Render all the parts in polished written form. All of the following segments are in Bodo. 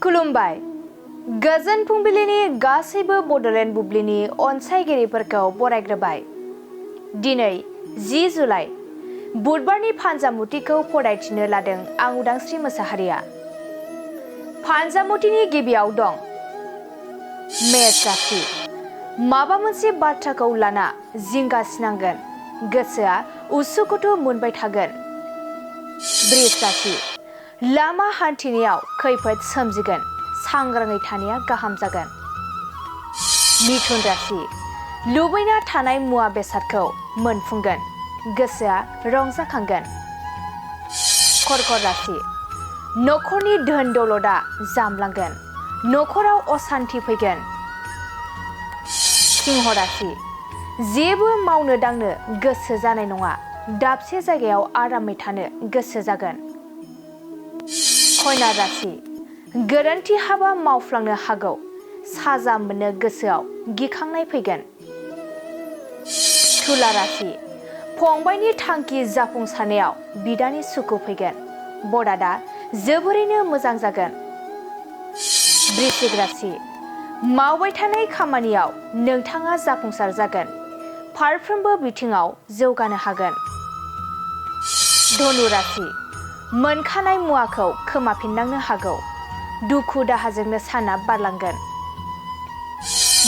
खुलुमबाय गोजोन फुंबिलिनि गासैबो बडलेण्ड बुब्लिनि अनसायगिरिफोरखौ बरायग्रोबाय। दिनै 10 जुलाइ बुधबारनि फानजामुथिखौ फरायथिनो लादों आं उदांस्रि मोसाहारिया। फानजामुथिनि गिबियाव दं मेष राशि। माबा मोनसे बाथ्राखौ लाना जिंगासिनांगोन, गोसोआ उसुखुथु मोनबाय थागोन। वृष राशि। लामा हान्थिनायाव खैफोद सोमजिगोन, सांग्राङै थानाया गाहाम जागोन। मिथुन राशि। लुबैना थानाय मुवा बेसादखौ मोनफुंगोन, गोसोआ रंजाखांगोन। कर्कट राशि। नखरनि धोन दौलतआ जामलांगोन, नखराव असान्ति फैगोन। सिंह राशि। जेबो मावनो दांनो गोसो जानाय नङा, दाबसे जायगायाव आरामै थानो गोसो जागोन। कन्या राशि। गोरोन्थि हाबा मावफ्लांनो हागौ, साजा मोननो गोसोआव गिखांनाय फैगोन। तुला राशि। फंबायनि थांखि जाफुंसारनायाव बिदानि सुखु फैगोन, बरादा जोबोरैनो मोजां जागोन। वृश्चिक राशि। मावबाय थानाय खामानियाव नोंथाङा जाफुंसार जागोन, फारफ्रोमबो बिथिङाव जौगानो हागोन। धनु राशि। मोनखानाय मुवाखौ खोमाफिननांनो हागौ, दुखु दाहाजोंनो साना बारलांगोन।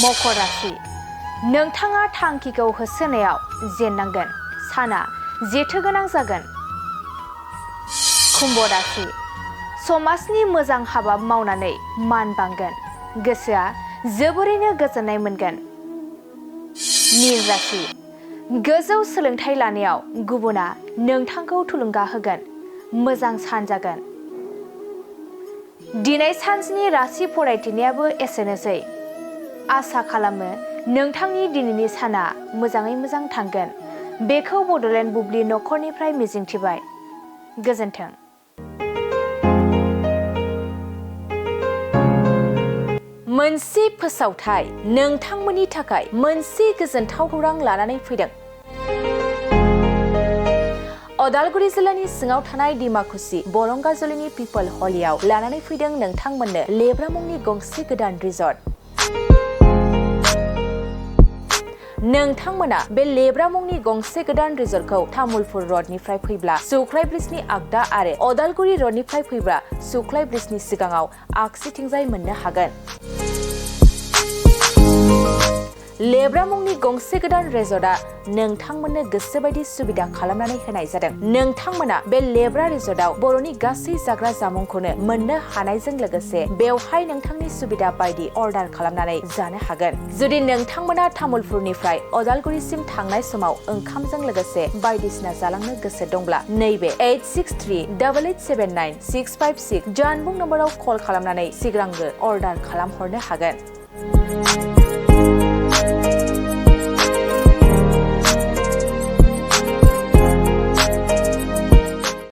मकर राशि। नोंथाङा थांखिखौ होसोनायाव जेननांगोन, साना जेथोगोनां जागोन। कुम्भ राशि। समाजनि मोजां हाबा मावनानै मान बांगोन, गोसोआ जोबोरैनो गोजोननाय मोनगोन। मीन राशि। गोजौ सोलोंथाइ लानायाव गुबुना नोंथांखौ थुलुंगा होगोन, मोजां सान जागोन। दिनै सानसेनि राशि फरायथिनायाबो एसेनोसै। आसा खालामो नोंथांनि दिनैनि साना मोजाङै मोजां थांगोन, बेखौ बडलेण्ड बुब्लि नखरनिफ्राय मिजिंथिबाय। गोजोन्थों। मोनसे फोसावथाय नोंथांमोननि थाखाय मोनसे गोजोनथाव खौरां लानानै फैदों। अदालगुरि जिल्लानि सिङाव थानाय डिमाकुसि बरंगाजुलिनि पिपल हलियाव लानानै फैदों नोंथांमोननो लेब्रा मुंनि गंसे गोदान रिजर्ट। नोंथांमोना बे लेब्रा मुंनि गंसे गोदान रिजर्टखौ तामुलपुर रडनिफ्राय फैब्ला सुख्लाय ब्रिजनि आगदा आरो अदालगुरि रडनिफ्राय फैब्ला सुख्लाय ब्रिजनि सिगाङाव आगसिथिंजाय मोननो हागोन। लेब्रा मुंनि गंसे गोदान रिजर्टआ नोंथांमोननो गोसोबायदि सुबिदा खालामनानै होनाय जादों। नोंथांमोना बे लेब्रा रिजर्टआव बर'नि गासै जाग्रा जामुंखौनो मोननो हानायजों लोगोसे बेवहाय नोंथांनि सुबिदा बायदि अर्डार खालामनानै जानो हागोन। जुदि नोंथांमोना तामुलपुरनिफ्राय अदालगुरिसिम थांनाय समाव ओंखामजों लोगोसे बायदिसिना जालांनो गोसो दंब्ला नैबे 8638879656 जानबुं नम्बराव कल खालामनानै सिगांग्रो अर्डार खालामहरनो हागोन।